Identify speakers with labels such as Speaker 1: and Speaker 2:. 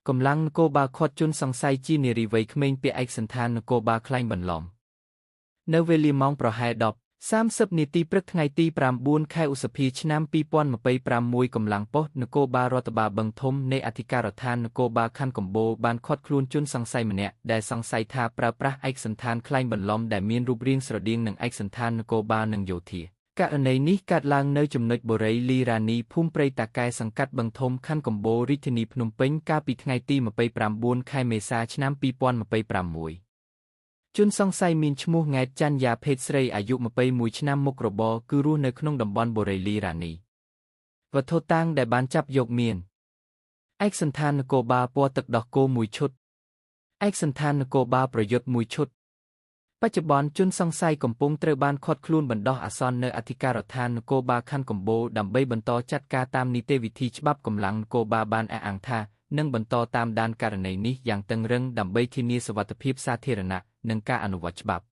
Speaker 1: កម្លាំងនគរបាលឃាត់ជនសង្ស័យជានារីវ័យក្មេងពាក់ឯកសណ្ឋាននគរបាលក្លែងបន្លំនៅវេលាម៉ោងប្រហែល10:30នាទីព្រឹកថ្ងៃទី9ខែឧសភាឆ្នាំ2025មួយកម្លាំងប៉ុស្តិ៍នគរបាលរដ្ឋបាលបឹងធំនៃអធិការដ្ឋាននគរបាលខណ្ឌកំបូលបានឃាត់ខ្លួនជនសង្ស័យម្នាក់ដែលសង្ស័យថាប្រើប្រាស់ឯកសណ្ឋានក្លែងបន្លំដែលមានរូបរាងស្រដៀងនឹងឯកសណ្ឋាននគរបាលនិងយោធាករណីនេះកើតឡើងនៅចំណុចបុរីលីរ៉ានីភូមិព្រៃតាកែសង្កាត់បឹងធំខណ្ឌកំបូលរាជធានីភ្នំពេញកាលពីថ្ងៃទី29ខែមេសាឆ្នាំ2026ជនសង្ស័យមានឈ្មោះង៉ែតច័ន្ទយ៉ាភេទស្រីអាយុ21ឆ្នាំមុខរបរគឺរស់នៅក្នុងតំបន់បុរីលីរ៉ានីវត្ថុតាងដែលបានចាប់យកមានឯកសណ្ឋាននគរបាលពណ៌ទឹកដោះគោមួយឈុតឯកសណ្ឋាននគរបាលប្រយុទ្ធមួយឈុតបច្ចុប្បន្នជនសង្ស័យកំពុងត្រូវបានឃាត់ខ្លួនបណ្ដោះអាសន្ននៅអធិការដ្ឋាននគរបាលខណ្ឌកំបូលដើម្បីបន្តចាត់ការតាមនីតិវិធីច្បាប់កម្លាំងនគរបាលបានអះអាងថានឹងបន្តតាមដានករណីនេះយ៉ាងតឹងរឹងដើម្បីធានាសុវត្ថិភាពសាធារណៈនិងការអនុវត្តច្បាប់។